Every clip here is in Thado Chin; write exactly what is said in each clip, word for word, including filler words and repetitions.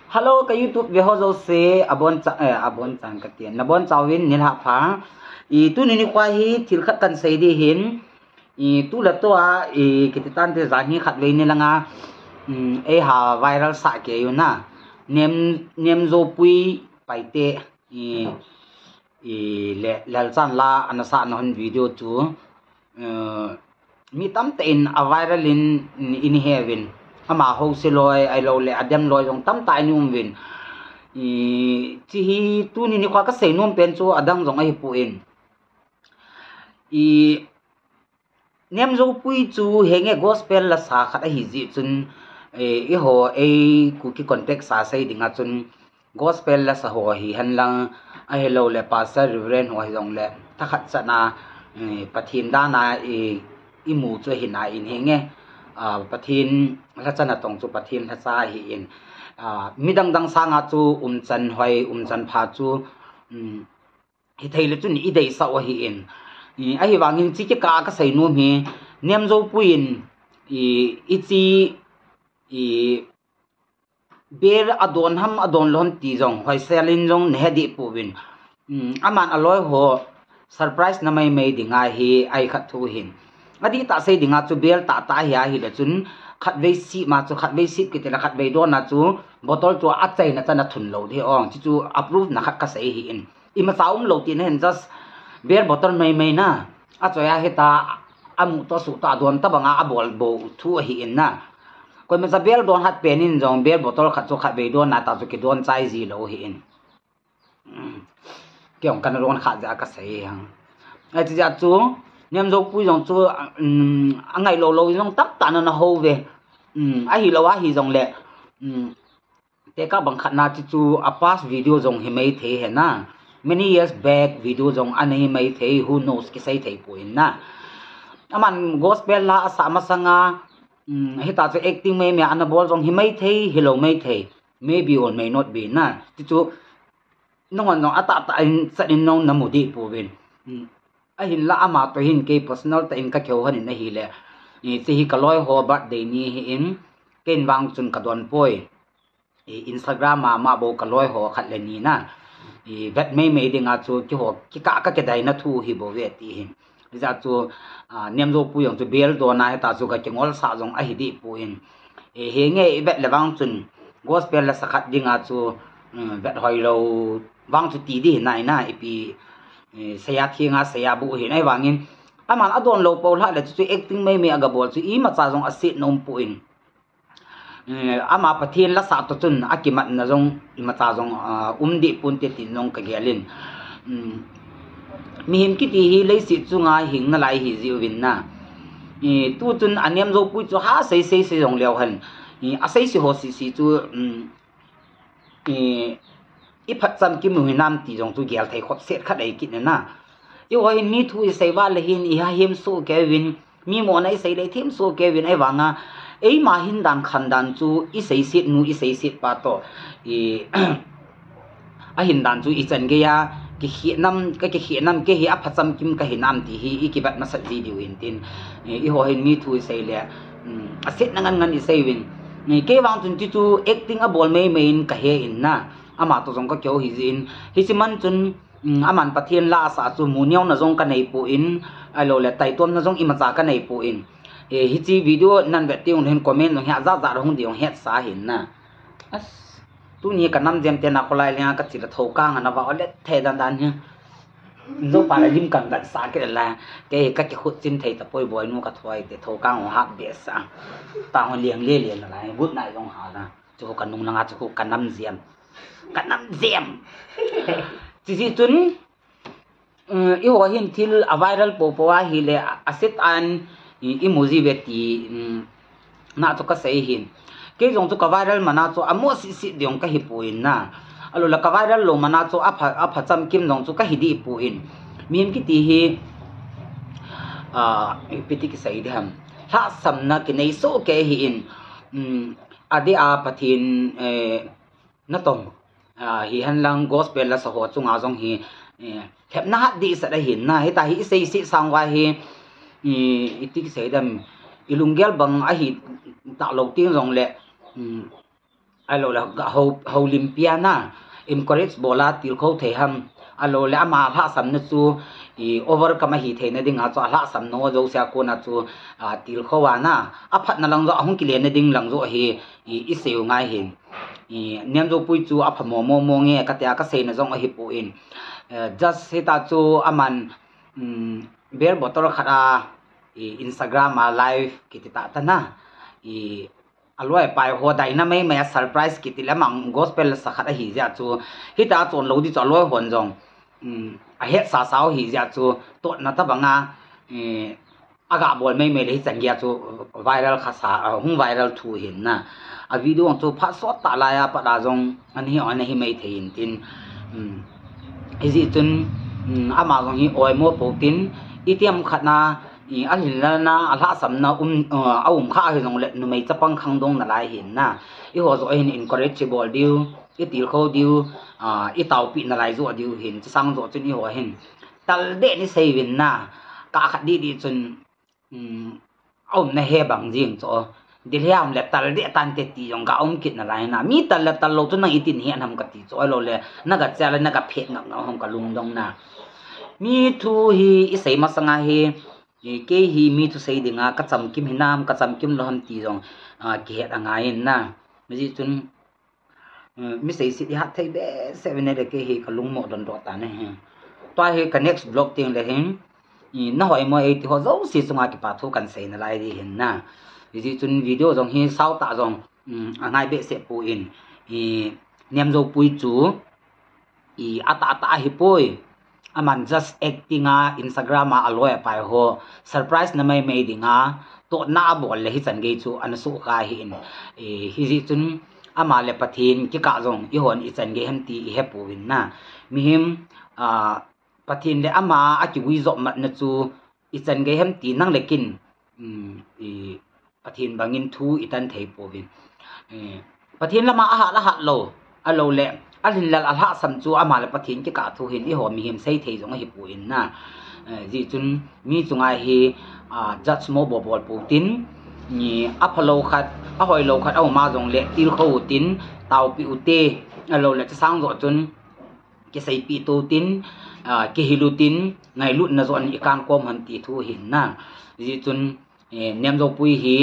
Hello, ka YouTube ve ho jouse, abon cha, eh, abon chan kati. Nabon chauvin nilhah pha. I tuni nikho hi thil khat kahin sei ding ahin. I tu le tu a, i kiti tante jan hi khatvei ni langa, um, eiha viral sah kei u na. Nem, Nemjoupui Paite, i, i le, Lalchanla ana sahna hon video chu, eh, mi tamtah in a viral in, in, in he uvin. Ama ho se loi, ahilou le, adem loi jong tamtah in um uvin. I, hiche hi tuni nikho kasei nom pen chu adang jong ahipoi. I, Nemjoupui chu henge gospel lasa khat ahi jeh chun, eh, eiho, ei Kuki context a sei dinga chun, gospel lasa ho hihen lang, ahilou le Pastor Reverend ho hijong le, thakhat chan a, eh, Pathen dan a, eh, imu chu ahi nai in henge, ah, Pathen lhacha natong chu Pathen lhacha ahi in, ah, midang dang sanga chu umchan hoi, umchan pha chu, um, hithei le chun ideisah u ahi in. I, ahivangin hiche kikah a kasei nom hi, Nemjoupui in, i, hiche, i, bel adon ham, adon lou ham ti jong, hoisel in jong nahe deh pouvin. Um, aman aloi ho, surprise na maimai dinga hi, ahi khat thu hin. Adihtah sei dinga chu bel tahtah ahi, ahile chun, khatvei sip ma chu, khatvei sip kiti le khatvei don a chu, bottle chu achaina chan a thun lou ding ong, hichu approve na khat kasei ahi in. Imacha umlou tina hin just beer bottle maimai na. Achoi a hita, amu toh suh toh adon tobanga abol bou thu ahi in na. Koimacha beer don hat pen in jong beer bottle khat chu khatvei don a tah chu kidon chai ji lou ahi in. Kei jong kana don kha jeh a kasei hang. Ahi jeh chu, Nemjoupui jong chu, um, angailou lou in jong tamtah in ana hou uve. Um, ahilou ahi jong le, um, tekah bang khat na hichu a past video jong hi mai thei ahi na. Many years back video jong ana hi mai thei, who knows, kisei thei poi na. Aman gospel la asah masanga, um, hita chu acting maimai ana bol jong hi mai thei, hilou mai thei. Maybe or may not be na. Hichu, nanghon jong atahtah in chan in nahung namu deh pouvin. Um, ahinla ama toh hin kei personal tah in kakihou hon in ahile. I, hiche hi kaloi ho birthday ni ahi in, kei in vang chun kadon poi. I, Instagram a ama bou kaloi ho khat le ni na. I, vet maimai dinga chu keiho kikah a kakidei na thu ahi bou ve ti hin. Hijeh chu, ah, Nemjoupui jong chu bel don a hita chu kakingol sah jong ahi deh poi. I, henge ivet le vang chun gospel lasa khat dinga chu, um, vet hoilou vang chu ti ding ahi nai na ipi, eh, seiya thenga seiya bu ahi nai vangin. Aman adon lou pou lhah le chu, chu acting maimai agabol chu imacha jong asetna um poi. Eh, ama Pathen lasa toh chun akimatna jong, imacha jong, ah, um deh ponte tin jong kagel in. Um, mihem kiti hi leiset chunga hing nalai ahi jiuvin na. Eh, tu chun a Nemjoupui chu ha sei sei sei jong leu hen. Eh, asei sei ho sei sei chu, um, eh, iphat chamkim u hinam ti jong chu gel thei khop set khat ahi kit na. Eiho hin mi thu isei uva le hin iha hemsoh kei uvin, mi mona isei le themsoh kei uvin ahivanga, eima hin dan khan dan chu isei set nu, isei set pa toh, i, ahin dan chu ichan geiya, kikhenam, kakikhenam, kei hi aphat chamkim kahinam ti hi ikivet masat ji diu hin tin, i, eiho hin mi thu isei le, um, asetna ngan ngan isei uvin. I, kei vang chun hichu acting abol maimai in kahe in na, ama toh jong kakihou ahi jeh in, hiche man chun, um, aman Pathen la asah chu mu neona jong kanei poi, ahilou le taitomna jong imacha kanei poi. Eh, hiche video nahin vet teng uleh hin comment jong hi ajat jat hung ding jong hetsa ahin na. As, tuni kanam jem te na kholai lenga kache le thokang ana va olet thei dan dan hi. Jopa le lim kan dan sa kit le. Kei kakikhut chin thei tapoi boinu kathoi te thokang ho hap be sa. Tang ho liang le le na lai. Good night jong ha la. Chu kanung langa chu kanam jem. Kanam jem. Hiche jeh chun, um, eiho hin thil a viral popo ahile, a, aset an, i, imu ji uve ti, um, na chu kasei hin. Kei jong chu ka viral mana chu amo sih sih ding kahi poi na. Ahilou le ka viral lou mana chu apha, apha chamkim jong chu kahi deh poi. Mihem kiti hi, ah, ipi ti kisei ding ham. Lhahsamna kinei soh kei ahi in, um, adeh a Pathen, eh, natong, ah, hihen lang gospel lasa ho chunga jong hi, eh, lhepna hat dehset ahin na, hitia hi isei sih sang uva hi, i, iti kisei ding ham, ilunggel bang ahi talou teng jong le, um, Ahilou le, ho, houlimpi a na, encourage bol a tilkhou thei ham. Ahilou le, ama lhahsamna chu, i, overcome ahi theina dinga chu, alhahsamna ho jouse a kona chu, a, tilkhou a na, aphatna lang joh, ahung kilenna ding lang joh hi, i, i sei u ngai hin. I, Niamjoupui chu apha mo mo mo nge, katia kaseina jong ahipoi. Eh, just hita chu aman, um, beer bottle khat a, i, Instagram a live kiti tah tah na, i, aloi apai ho dynamite mai a surprise kiti le amang gospel sa khat ahi jeh chu, hita chon lou di chu aloi hon jong, um, ahetsa sa u hi jeh chu, totna tabang a, eh, aga bol mai mai le hichan gei a chu viral kha sa, a, hung viral thu hin na. A video ang chu phat sot tah lai a pat a jong ana hi, ana hi mai thei in tin. Um, hijeh chun, um, ama jong hi oimo pou tin, itiham khat na, i, alhinlelna, alhahsamna um, uh, aum kha hi jong le numei chapang khangdong nalai hin na. Eiho joh hin encourage bol diu, itilkhou diu, uh, itaopi nalai joh diu hin, chusang joh chun eiho hin. Tal deh ni sei uvin na, kah khat didi chun, um, aumna he bang jing chu. Delhi a um le tal deh tante ti jong ga um kit nalai na. Mi tal le tal lou chu nang itin he nam kati chu. Ahilou le, naga che le, naga phet ngap ngap ham kalungdong na. Mi thu hi isei masang a hi, i, kei hi mi thu sei dinga, kachamkim hinam, kachamkim lou ham ti jong, a, kihet angai in na. Hijeh chun, eh, mi seiset ihat thei behseh uvin le kei hi kalungmo dondoh tan ahi. Tua hi ka next vlog teng le hin, i, nahoimo e ti ho jouse chunga kipa thu kan sei nalai di hin na. Hijeh chun video jong hi sao tah jong, um, angai behseh poi, i, Niamjoupui chu, i, atah atah ahipoi. Aman just acting a Instagram a aloi apai ho surprise na mai mai dinga totna abol le hichan gei chu ana soh kha hin. I, hijeh chun ama le Pathen kikah jong eihon ichan gei ham ti ihepouvin na. Mihem, a, Pathen le ama akigui jop matna chu ichan gei ham ti nang le ken, um, i, Pathen bangin thu itan thei pouvin. Eh, Pathen lama ahat, ahat lou, ahilou le, alhinlel alhahsam chu ama le Pathen kikah thu hin eiho mihem sei thei jong ahipoi na. Eh, hijeh chun mi chunga hi, a, judge mo bol bol pou tin, i, aphalou khat, ahoilou khat aum a jong le tilkhou u tin, taopi u te, ahilou le chusang joh chun, kiseipi tou tin, a, kihil u tin, ngailutna joh in ikan kom hen ti thu hin na. Hijeh chun, eh, Niamjoupui hi,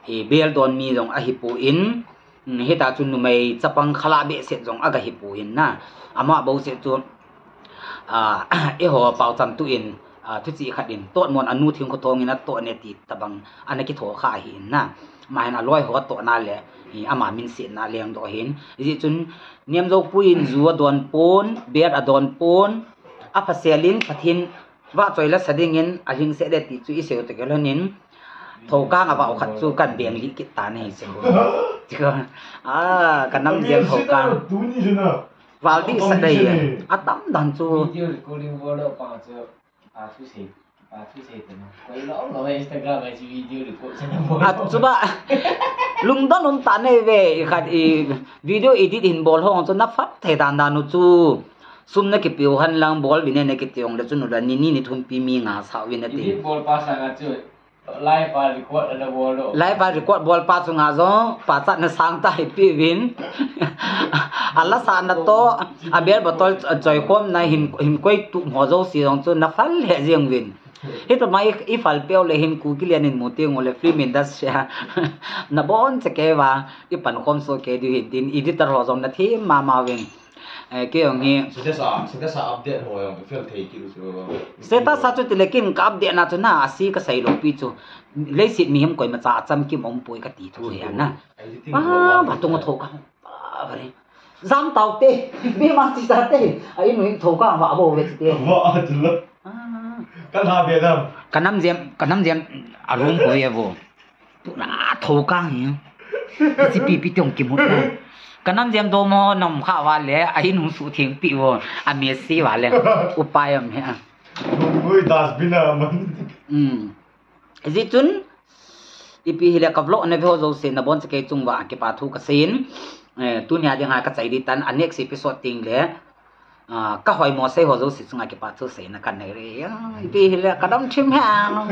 eh, bel don mi jong ahipoi, um, hita chu numei chapang khalah behseh jong aga hipoi na. Ama bou seh chu, a, eiho paocham tu in, a, thuchih khat in, totmon anu thingkho thong in atoh ne ti tabang ana kitho kha ahi in na. Ama hin aloi ho atohna le, i, ama minsetna lengdoh hin. Hijeh chun, Niamjoupui in ju adon pon, bel adon pon, aphasel in Pathen vahchoi la sa dingin alhingset le ti chu isei u toh kilhon in, thoukang avah u khat chu kan beng lih kit tan ahi chu. A, kanam jeng thoukang. Val dih sa dei. Atam dan chu. Video recording bol lou pa chu. Pa thu sei, pa thu sei te na. Koi lou lou Instagram a chu video record sa na bol. A, chuba. Lungdon um ta nei ve, i khat i video edit hin bol hong chu na phat thei dan dan u chu. Sum na kipe u hen lang bol uvin ne kiti ong le chun u la ni ni ni thum pi mi nga sa uvin ati. Edit bol pa sanga chu. Live a record ana bol lou. Live a record bol pa chunga jong, pachatna sangtah ipi uvin. Ala sa na toh, a beer bottle, a, choi khom na hin, hin koi tup ho jouse jong chu na phal lheh jeng uvin. Hitia mai i phal peu le hin Kuki lian in mu teng u le film industry a. Na bon cheh kei uva, i pan khom soh kei diu hin tin, editor ho jong na them mama uvin. Eh, kei jong hi. Status a, status a update ho jong fel thei kit u chu. Status a chu ti le ken ka update na chu na, ase ka sei lou pi chu. Leiset mihem koima cha achamkim um poi kati thu hi na. Ai, ti ting ba, ho ba, ba tung thoukang. Ba, ba re. Jam tau te, mi ma ti sa te. A in hin thoukang ba bo ve ti te. Ba, a chu lo. Ah. Ka la be dam. Kanam jem, kanam jem, a room ko ve bo. Tuna thoukang hi. Isi pi pi tiong kimut na. Kanam jem do mo nom kha uva le, a hin hung sutheng pi uvo. A mi si uva le. Upai um he a. Ui, dustbin a man. Hmm. Hijeh chun, ipi hile ka vlog na ve ho jouse na bon cheh kei chung uva kipa thu ka sei in. Eh, tunia dinga ka chai di tan a next episode teng le. Ah, ka hoimo sei ho jouse chunga kipa thu seina ka nei re. Ah, ipi hile ka dam thim he a.